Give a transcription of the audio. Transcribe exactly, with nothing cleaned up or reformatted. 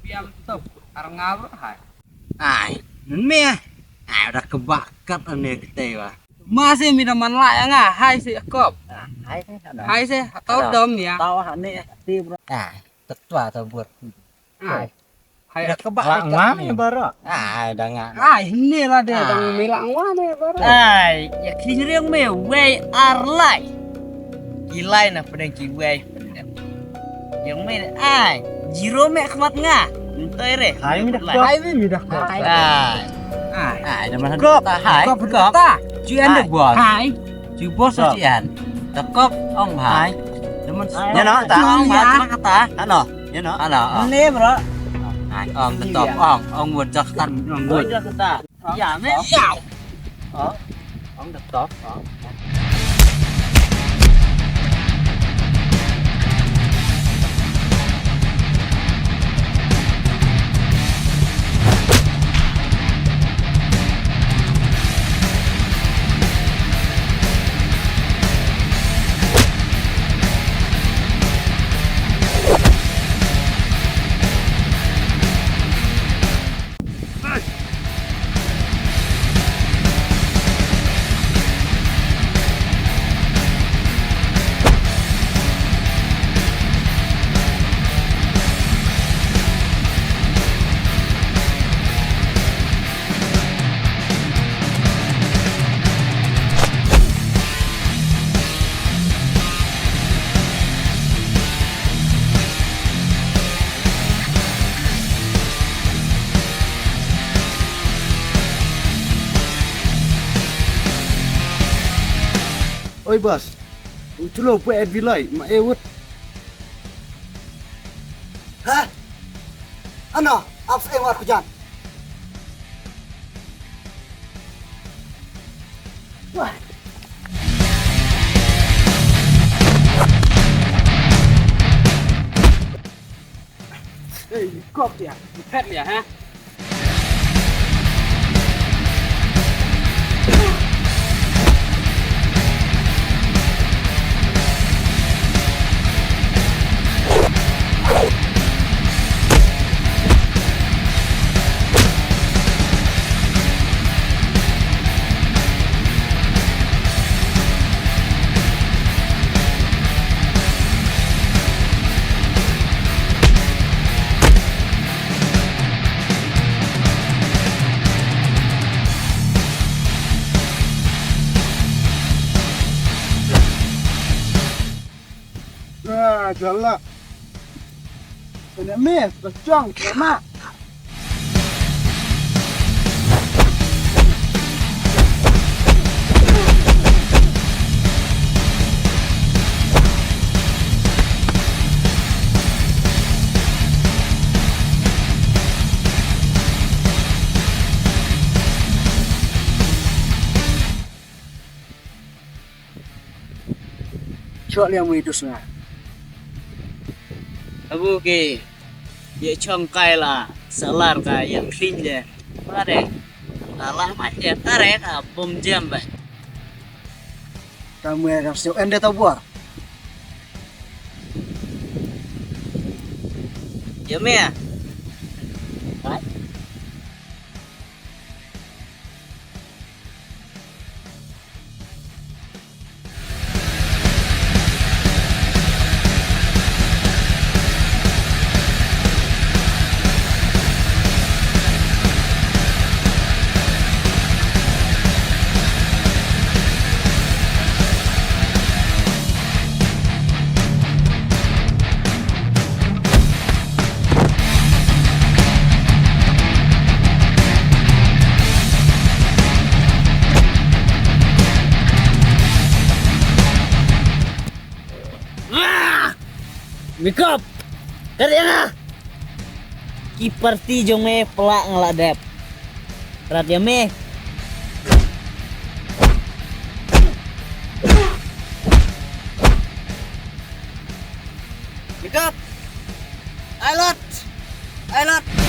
Piam top arngaw hai. Ai, nun me. Ai, da kebak kat ane kete wa. Masih mi da man la ya nga hai si kop. Hai se, tau dom ya. Tau ha ne ti bro. Ai, tetua tau buat. Ai. Hai da kebak la ngam ya bro. Ai, da nga. Ai, ne la de dang mi la ngwa ne bro. Ai, ya khliñ riang me wei ar lai. Ki lai na pdeng ki wei pdeng. Yang me ai, zero me khmat nga. Ntoi re. Hai mi da kop. Hai mi da kop. Ai. Ai. Ai, da man kop. Hai. Kop ta. Ju an da boss. Hai. Ju boss ju an. Da kop ong hai. Da man. Ya no ta ong hai. Kata. Ano. Ya no. Ano. Ne bro. Ai, ong da top ong ong wot jak tan ong wot. Ya me. Ya. Ong da top. Oi boss, u chulo pwe e biloi ma e wut. Ha? Ano, ap sa e war kujan. Wah. Ei, kop ya, pet ya ha. Ah, jala. Kena mes, pecong, kena. Chok liang mui dus nga. Abu ki ye chong kai la salar ka yang khling le. Pare. La la ma ye tare ka bom jem ba. Ka mui ka sio ende ta buar. Ye me. Mikop. Kare nga. Ki parti jong me pla nga la dep. Rat ya me. Mikop. Ai lot. Ai lot.